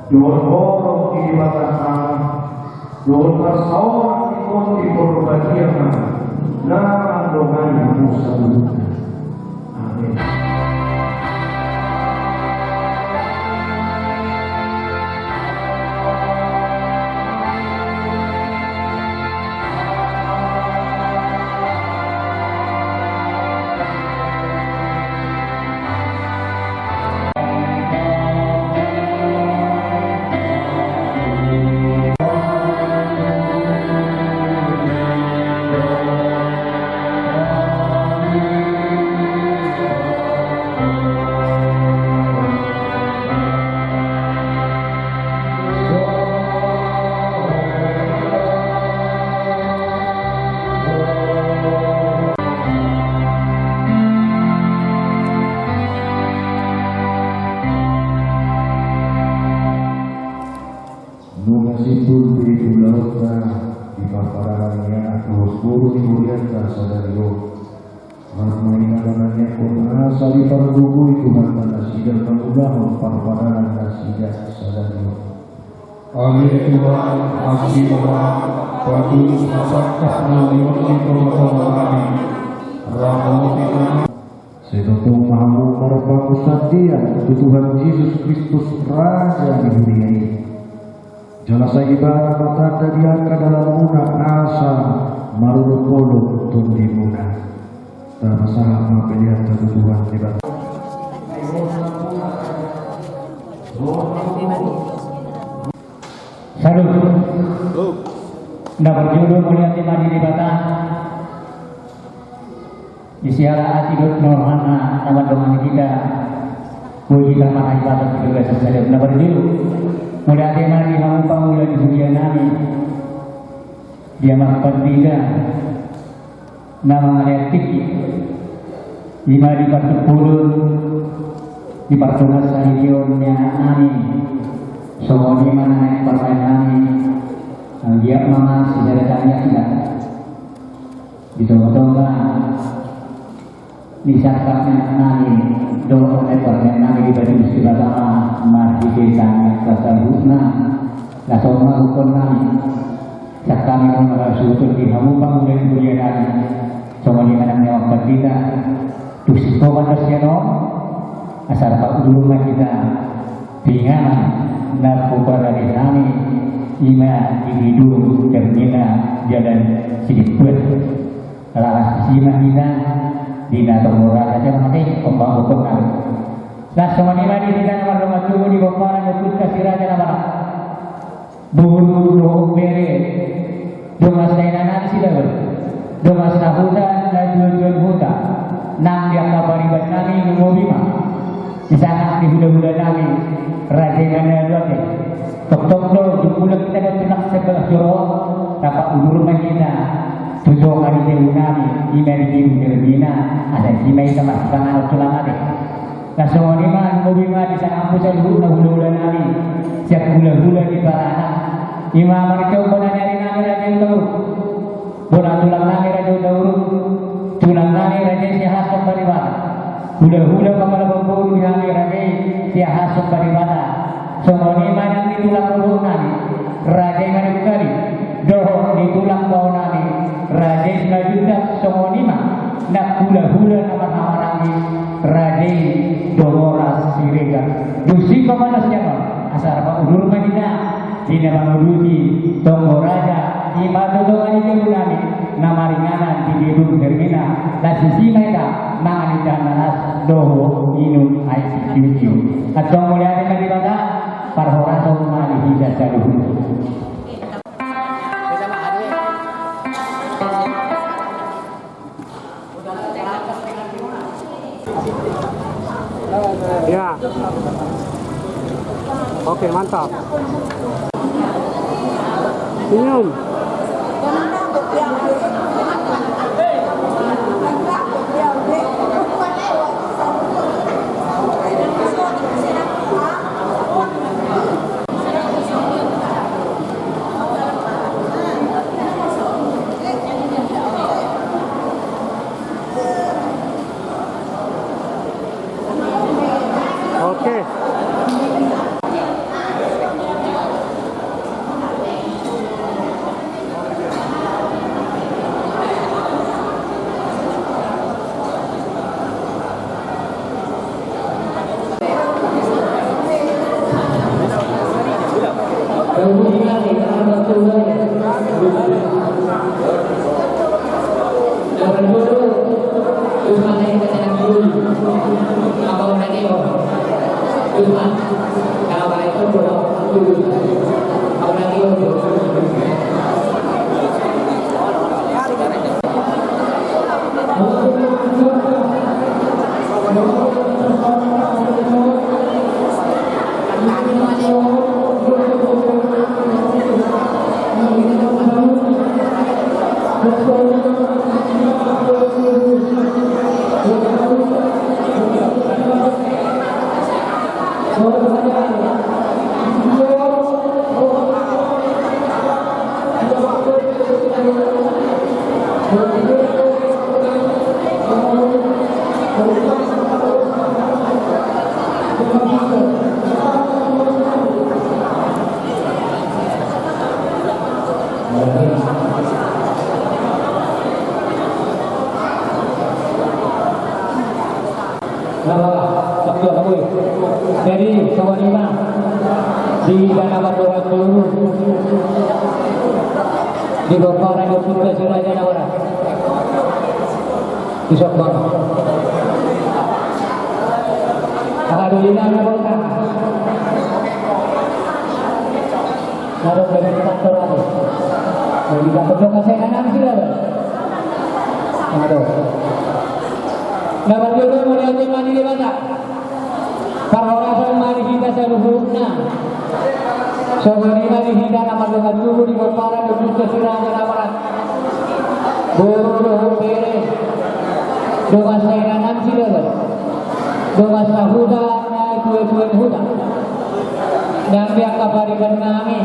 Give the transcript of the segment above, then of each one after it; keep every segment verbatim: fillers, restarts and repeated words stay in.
Dohot holong ni Debata Ama, dohot parsaoran ni Tondi Porbadia ma na mandongani hamu saluhutna. Amin. Nunga simpul pe ulaonta di parpadanan ni anak dohot boru ni hurianta sadari on. Rap ma i na manangiangkon asa dipargogoi Tuhanta nasida mangulahon parpadanan nasida sadari on. Ale Tuhan, asi ma, patulus ma tangkas na lewat di tongatonganami. Ramoti ma. Sai tongtong ma hamu marpangunsandean tu Tuhan Jesus Kristus, Raja ni huria i. Jala sai Ibana ma tanda di angka dalanmuna asa marolopolop tondimuna. Tapasahat ma peleanta tu Tuhan Debata. Salut. Na parjolo mauliate ma di Debata. Di siala asi dohot na rohana na mandongani hita. Boi hita manang i batas di bagasan sadari on. Na parjolo mauliate ma di hamu pangula ni huria nami, di amang pandita na mangalehon tingki, i ma di partumpulon, di partunas saripeon ni anak nami. Songon i ma na naeng parmaen nami. Anggiat ma sisada tangiang hita di tongatonga ni sangkap ni anak nami dohot na parmaen nami, dipatulus Debata ma marhite tangiang saluhutna. Na songon i ma gokhon nami, sangkap ni on na suhut di hamu pangula ni huria nami. Songon i ma nang ni amang pandita, tung singkoman do sian on, asa rap udur ma hita tu inganan na huparade nami, i ma di gedung Hermina Jalan Sidempuan. Laos disi ma hita di na tonggor raja, sian on ma hita, ombang gokhon nami. Laos songon i ma di hita na mardongan tubu di pomparan ni ompunta Si Raja Nabarat. Boru dohot bere, dongan sainanami Sidaon, dongan sahuta na jual-jual huta, nang di angka pariban nami lumobi ma di sangap ni hula-hula nami, raja i ma na luat i. Tongtong do jumolo hita do tu na sian bagas joro on, rap udur ma hita tu tonga ni jabu nami, i ma di gedung Hermina, asa disi ma hita masipanganon tulang ate. Na songon i ma, lumobi ma di sangapmu saluhutna hula-hula nami, sian hula-hula ni Paranak. I ma marhite bona ni ari nami Raja Hutauruk, bona tulang nami Raja Hutauruk, tulang nami Raja i Siahaan Somba Debata, hula-hula pangalaho boru di hami Raja i Siahaan Somba Debata. Songon i ma nang di tulang boru nami, Raja i Manabuskali, dohot di tulang bao nami, Raja i Simanjuntak. Songon i ma nang hula-hula na marhahamaranggi, Raja i Dongoran Siregar. Dung singkop ma na sian on, asa rap udur ma hita di na manguduti tonggo raja, i ma tu tonga ni jabu nami na maringanan di gedung Hermina. Laos disi ma hita mangan indahan na las dohot minum aek sitiu-tiu. Antong mauliate ma di Debata, parhorasan ma di hita saluhut. Ya. Oke, mantap. Senyum. Oke. Jadi songon i ma di hita na mardongan tubu di pomparan ni ompunta Si Raja Nabarat. Isok bang. Aha do di na na bota. Naro dari kantor aku. Dari kantor lo kasih kanan sih lah. Aduh. Na marjolo mauliate ma di Debata. Parhorasan ma di hita saluhutna. Songon i ma di hita na mardongan tubu di pomparan ni ompunta Si Raja Nabarat. Boru dohot bere. Dongan sainganan si dohot. Dongan sahuta na tuatua ni huta. Nang di angka pariban nami.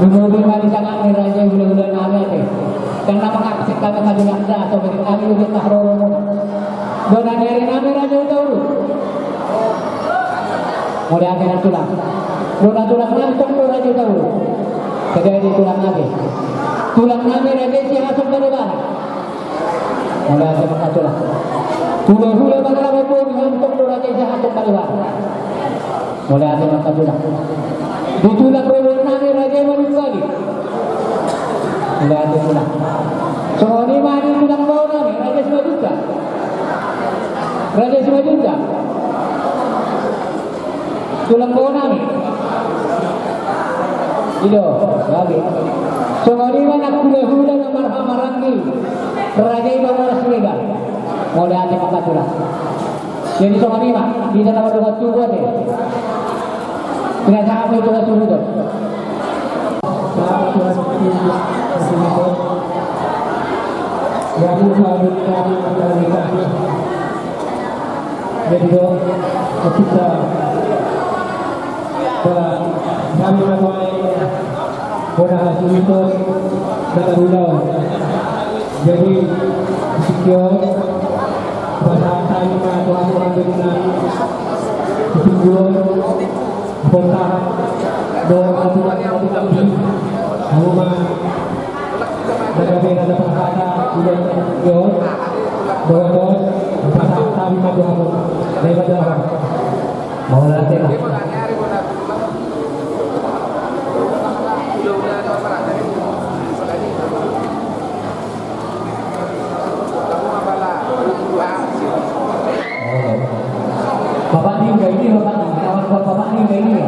Lumobi ma di sangap ni raja hulahula nami ate. Dang na mangapsik hami, hami nang da so bere hami udah tahroro muna. Bona ni ari nami Raja Hutauruk. Mauliate nang tulang. Bona tulang nami tong do Raja Hutauruk. Jadi tulang nami. Tulang nami Raja Siahaan Sambadabara. Mauliate ma tulang. Hulahula Pangalaman Boru, hami tong do Raja Siahaan Sambadabara. Mauliate ma tulang. Di tulang rorobot nami Raja Manumbalik. Mauliate tulang. Songon i ma di tulang bao nami Raja Simanjuntak. Raja Simanjuntak. Tulang bao nami. I do, gabe. Songon i ma nang hulahula na marhahamaranggi. Raja i Bamoras Siregar. Mauliate ma tulang. Jadi songon i ma, di hita na mardongan tubu ate. Pinasahat ma i tu hasuhuton. Jadi do, ketika ba, kami ma tuai bona hasuhuton na marulaon. Jadi di tingki on, pasahat hami ma tu hamu anggi nami. Di tingki on, pasahat dohot haturan haturan di hamu ma. Bagabe na pasahat hami di tingki on, dohot on, pasahat hami ma tu hamu. Daripada Mauliate ma. Bapak ni udah ini, Bapak ni. Kawan-kawan Bapak ni udah ini ya.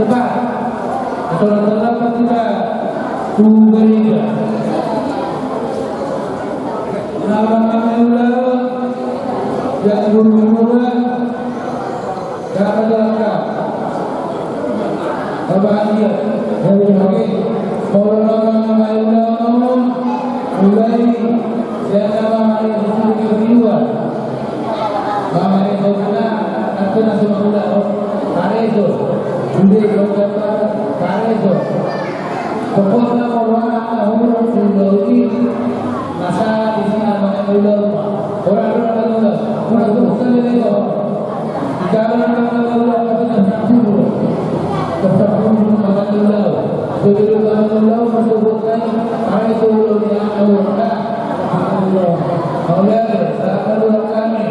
Cepat. Sholat terlambat kita tu gereja. Nama kami ulang. Yang guru-guru. Karena dalam kami. Bapak Haji. Yang guru-guru. Kalau nama kami ulang. Mulai. Yang nama kami ulang. Mamareso ma, angka na so mangula, pareso, inde, pareso. Pokokna molo aha na hurang tu ulaon i, masa di si na mangula, ora, ora mangula, ora tu saleleng on. Di jalan mangula, tapi tak sabun. Tak sabun mangula. Sebelum mangula, masuk bukan, pareso ulaon i, ora. Mangula, salam ulaon kami.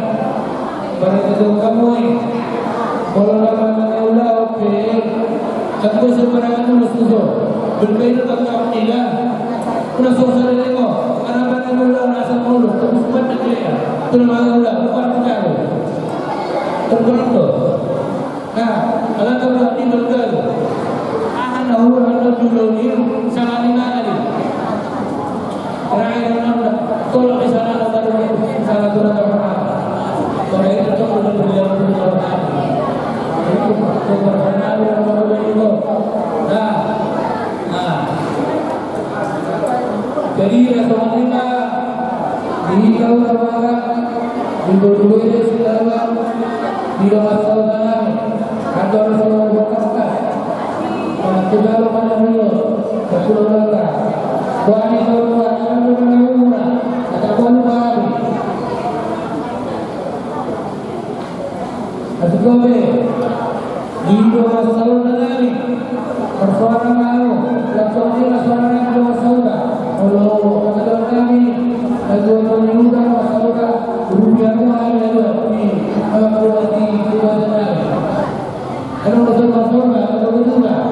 Barang itu kamu i. Molo na mangula on pe, kan boi sembarangan ulos tuso. Berbeda tentang nila. Ulos tuso saleleng on. Karena barang mangula on asa mangula. Tapi sempat dikelea. Tuna mangula. Bukan bicara. Tergantung. Nah, ala tau tadi betul. Aha na hurang tu ulaon i, salah di mana dia? Terakhir, tolong di sana ada baru di sana tu ada apa? Kalau itu tuh udah berjalan, berjalan. Itu, itu berjalan, udah berjalan itu. Nah, nah. Jadi, ya, sebenarnya, di hita Utabarat, di Borbori, di Sinaga, di Lomas Saudara, kantor Saudara Bokas, nah, Saudara Manario, Saudara Lala, Tuhan itu Tuhan, Saudara Manario, kata Tuhan Tuhan. Asikope, di Lomas Saudara nami, marsuara ma au, langsung aja marsuara nami di Lomas Saudara. Olo, kata Tuhan nami, lagu apa ni udah Lomas Saudara, rupiah gua ada dua, di, eh, dua di, di Lomas Saudara. Ada Lomas Saudara, ada Lomas Saudara.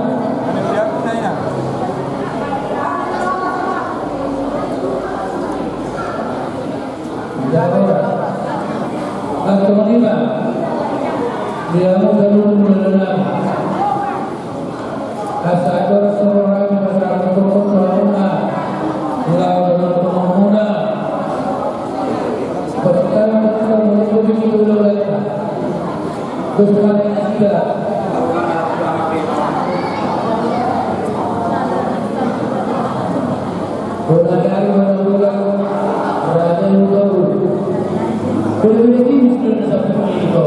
Antong ima, di hamu saluhut hulahula nami. Asa adong songon hami pasahathon tu hamuna, laho dohot dohot hamuna. Pasahathon tu hamuna, dohot dohot hamuna. Terus kemarin kita. Bola dari mana bola? Raja Lukaku. Boleh lagi miskin sampai itu.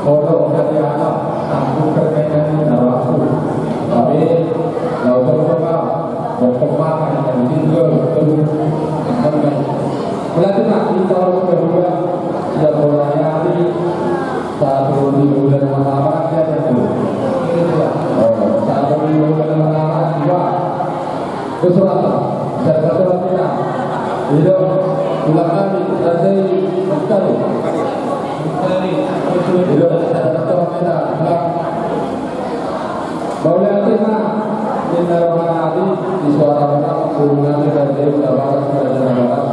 Kalau kata apa? Aku terkena naraku. Tapi, lalu coba. Berkembang, tinggal, terus. Berarti nanti kalau kedua, ya, bolanya nanti satu minggu dan masalah, ya, tentu. Oh, satu minggu dan masalah, dua. Kesurat, dan kesurat kita. Itu, ulang kali, selesai, sekali. Itu, dan kesurat kita, ulang. Mauliate ma, ninna roha nami, di suara muna, guru nami, raja Utabarat, raja Nabarat.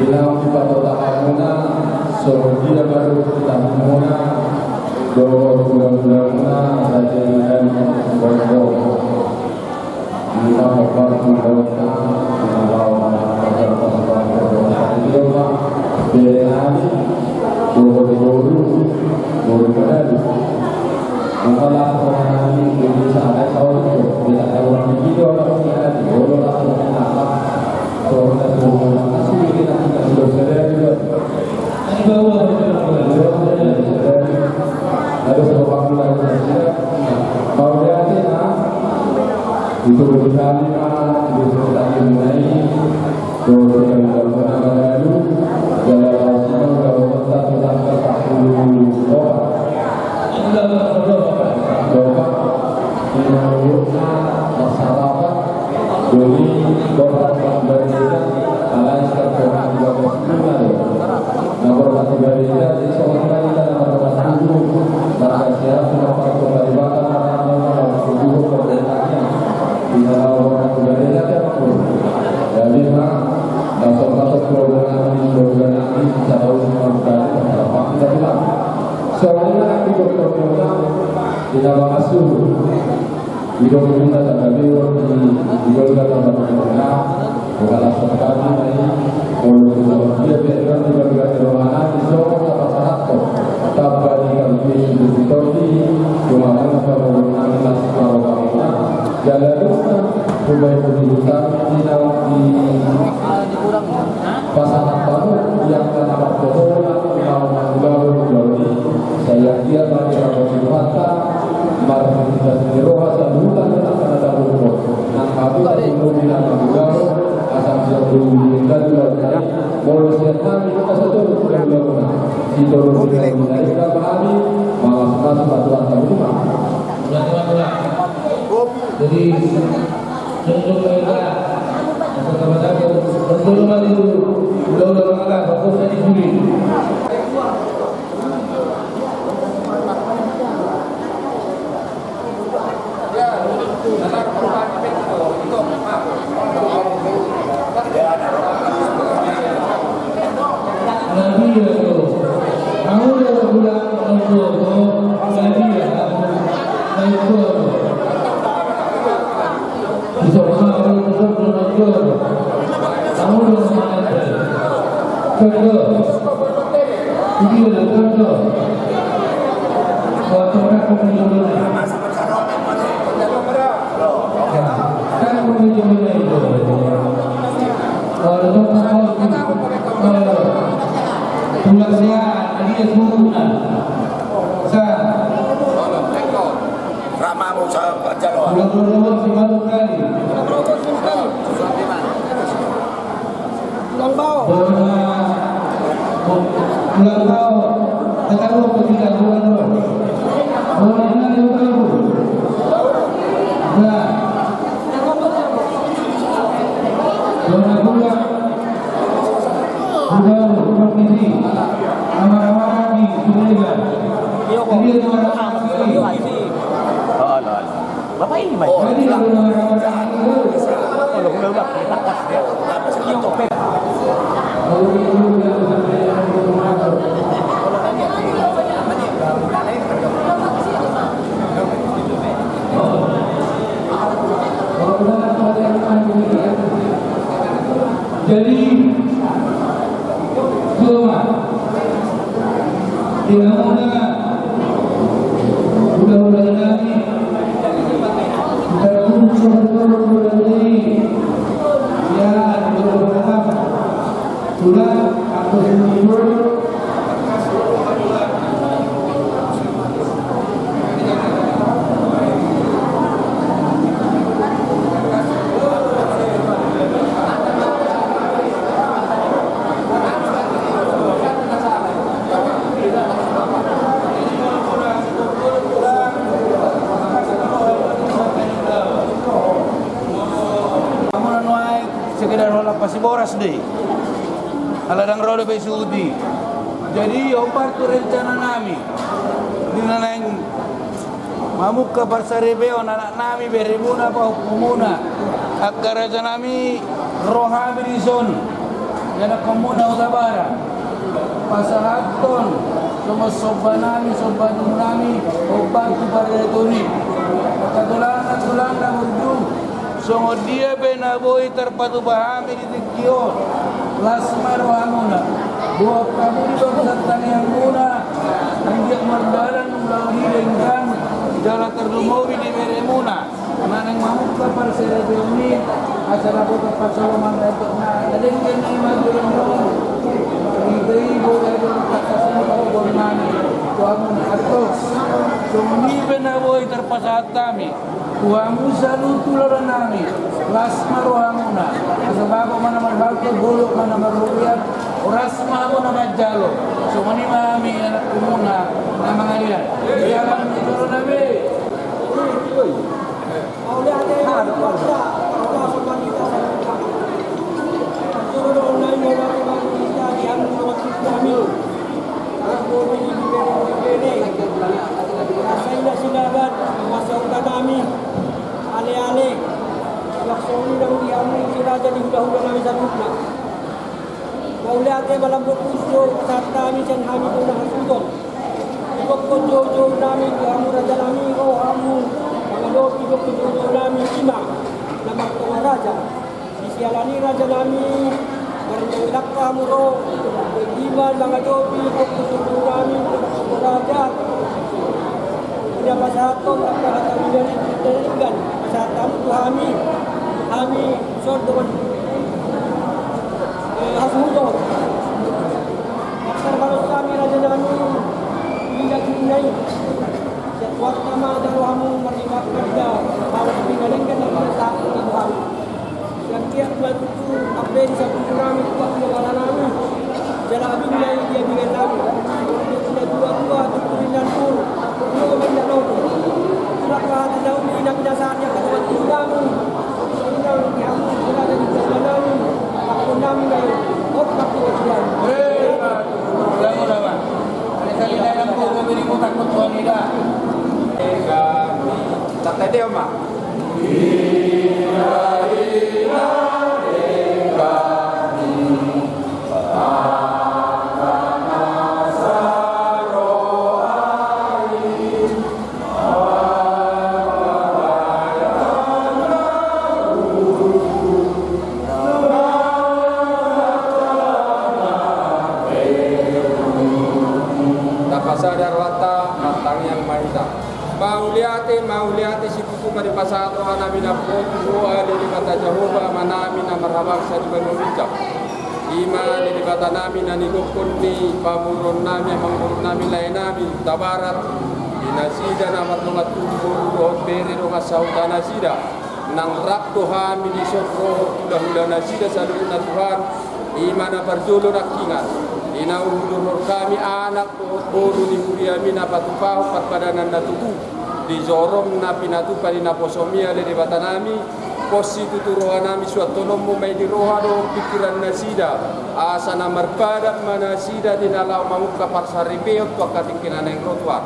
Di na dipatupa hamuna, songon dia baru hita hamuna, dohot hulahula muna, raja nami, bonggo. Di na hombar hulahula, di na laho, raja Nabarat, raja Nabarat. Di na, dohot boru, boru Manalu. Masalah roha nami, Indonesia ada tahu itu. Kita tahu orang itu, orang itu, orang itu, orang itu. Orang itu, orang itu, orang itu. Harus bapak bilang saja. Mau lihat ya, itu berarti itu berarti mengenai Dohot hulahula Manalu, jala laos i ma hulahula satu tanggal empat puluh dua. Dohot, di na hulahula masyarakat, jadi dohot batu barita, alai sekarang dua belas bulan. Na batu barita, di soal barita, na batu barita, na batu barita, na batu barita, na batu barita, di na hulahula batu barita, jadi, ma, masuk-masuk program ini, program ini, bisa tahu semua tadi, apa kita bilang. Soalnya, itu program Ina mangasuhon. Didok hita tamba biu di, di golga tamba biu na, bukan asal kami na i, molo dia biar kami bagi-bagi rohana, di soko tamba sahat ko. Tamba di kami di situ di, cuma mana tamba rohana, mas tamba rohana. Jalan dosa, coba itu di hutan, di dalam di Pasahat hamu, ia na martohonan, na mangulahon ulaon i, sai anggiat ma dipanggohi Tuhanta, marhite ni roha saluhutna na tadok, nang hamu na mangulahon, asa sian dulu ni ulaon i, molo sian hami, asa tolu ulaon i, sitolu ulaon i, hami, malas-malas ma Tuhanta, budi ma. Jadi, Rama mu sa pajalo. Ulang tahun. Ulang tahun. Kata lu ketika bulan lo. Bulan ini ulang tahun. Nah. Bulan bulan. Bulan bulan ini. Aman-aman lagi. Sudah. Jadi itu orang asli. Bapak ini, Mas. Oh, iya. Kalau gue nggak, kita kas dia. Iya, Pak. Jadi, Tuhan, di hamuna, ulaon nami, tartuju, tartuju, ya, Tuhan, Tuhan, aku sendiri. Sekedar holan pasiboras do i. Ala ndang ro dope suhuti. Jadi, hombar tu rencana nami. Di na naeng mamungka parsaripeon anak nami, beremuna, pahompunmuna. Angka raja nami, ro hami dison. Ianakhonmuna Hutabarat. Pasahathon, songon somba nami, somba nami, hombar tu paradaton i. Angka tulang, tulang na burju. Songon dia pe na boi tarpatupa hami di tingki on, las ma rohamuna. Boan hamu di bangso tangiangmuna, anggiat mardalan ulaon i denggan, jala tarlumobi di beremuna. Na naeng mamungka parsaripeon i, asa dapot parsaripeon na denggan i ma di on. Hita i boi ado di tangkas ni pahompu nami, tu hamuna antos. Songon i pe na boi tarpasahat hami. Tu hamu saluhut tulang nami, las ma rohamuna, asa dapot ma na marhalto, bolon ma na marrobean, horas ma hamu na manjalo, songon i ma hami anakkonmuna na mangalean. Ia ma tulang nami. Asa i na sinabat, asa uta nami. Ale-ale, langsung i dang di hamu si raja di huda-huda nami saluhutna. Mauliate ma lambok pusu, pasahat hami sian hami tu na hasuhuton. Dokkon joujou nami tu hamu raja nami, ro hamu mangadopi dokkon joujou nami, i ma na martonga raja. Di siala ni i raja nami, marnilangka hamu ro, i ma mangadopi dokkon joujou nami, dokkon raja. Ina pasahathon angka hata na denggan, pasahat hamu tu hami, hami dison dongan, eh, hasuhuton. Tarbalos hami raja nami, ina tu ina i. Sian Tuhanta ma jalo hamu marnilangka, hamu na denggan na pinasahat Tuhanta tu hami. Sian dia ma tutu ampe di sampulu nami, tuak di bala nami. Jala abing ma i di abingan nami. Di na dua dua tutu di na dua. Dua ma i na dua. Tuak ma hata na uli na pinasahat ni angka dongan tubu nami. Inang di hamu, jala di bala nami. Aku nami ma i. Otak di bala nami. Tapasada rohanta, martangiang ma hita. Mauliate, mauliate situtu ma dipasahat roha nami na pogos tu Ho ale Debata Jahowa, Ama nami na marhabangsa di banua ginjang. I ma ale Debata nami na nidokkon ni pamoruon nami, amangboru nami, lae nami Hutabarat, di nasida na mardongan tubu, boru dohot bere dongan sahuta nasida. Nang rap do hami dison dohot hulahula nasida saluhutna Tuhan, i ma na parjolo nangkiningan. Di na hudokhon hami anak dohot boru ni huriami na patupahon parpadanan na tutu di jorong na pinatupa ni naposomi ale Debata nami, pos situtu roha nami suanhononmu ma i di roha dohot pingkiran nasida, asa na marpadan ma nasida di na laho mamungka parsaripeon tu angka tingki na naeng ro Tuhan.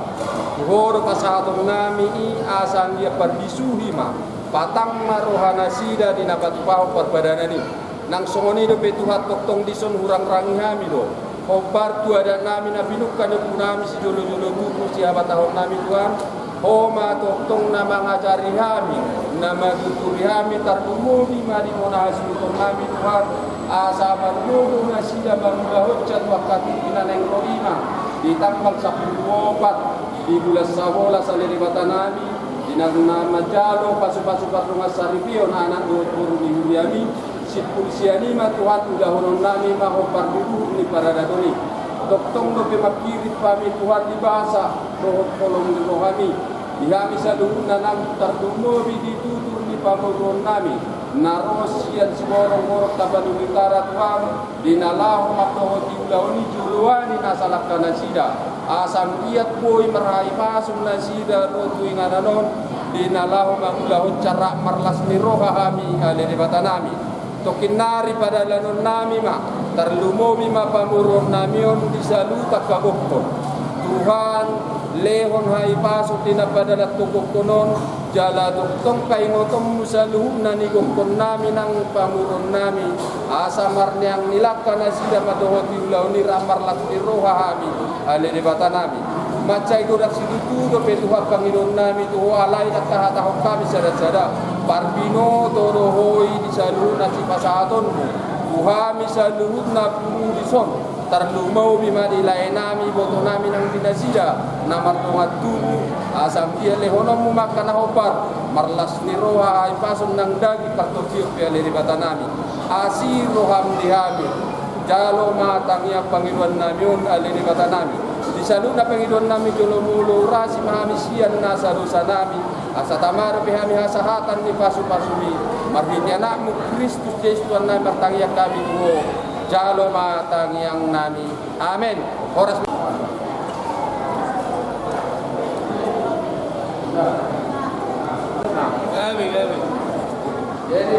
Tu Ho do pasahaton nami i, asa anggiat parbisuhi ma patang ma roha nasida di na patupahon parpadanan i. Nang songon i dope Tuhan, tongtong dison hurangrangi hami do hombar tu adat nami na pinungka ni ompu nami sijolojolo tubu sihabatahon nami Tuhan. Ho ma tongtong na mangajari hami, na manuturi hami, tarlumobi ma di bona hasuhuton nami Tuhan, asa margogo nasida mangulahon sian tu angka tingki na naeng ro i ma di tanggal sampulu opat di bulan sabolas ale Debata nami, di na manjalo pasupasu pardongansaripeon anak dohot boru ni huriami, simpul sian i ma Tuhan ulahonon nami ma hombar di duhut ni paradaton i. Tongtong dope manghirim hami Tuhan di basa dohot holong ni rohami, di hami saluhutna nang tarlumobi di tutur ni pamoruon nami na ro sian Siborongborong Tapanuli Utara Tuhan, di na laho mandohoti ulaon i joloani nasa langka nasida, asa anggiat boi marhahipason nasida ro tu inganan on, di na laho mangulahon sara marlas ni roha hami ale Debata nami. Tongkin nari padalanon nami ma, tarlumobi ma pamoruon nami on di saluhut angka gokhon. Tuhan, lehon hahipason di na padalanhon gokhon on, jala tongtong paingotonmu saluhutna ni gokhon nami nang pamoruon nami, asa marneang ni langka nasida mandohoti ulaon i rap marlas ni roha hami ale Debata nami. Mansai godang situtu dope Tuhan pangidoan nami tu Ho, alai ndang tahatahon hami sada-sada. Parbinoto do Ho i di saluhut na sipasahatonmu tu hami saluhutna pungu dison. Tarlumobi ma di lae nami, iboto nami nang di nasida na mardongan tubu, asa anggiat lehononmu ma angka na hombar, marlas ni roha, hahipason nang daging, partondion pe ale Debata nami. Asi roham di hami, jalo ma tangiang pangidoan nami on ale Debata nami. Di saluhutna pangidoan nami jolo molo, urasi ma hami sian nasa dosa nami, asa tama dope hami hasahatan ni pasupasumi. Marhite Anakmu Kristus Jesus Tuhan nami martangiang hami tu Ho. Jalo ma tangiang nami. Amen. Horas. Amen, amen. Jadi,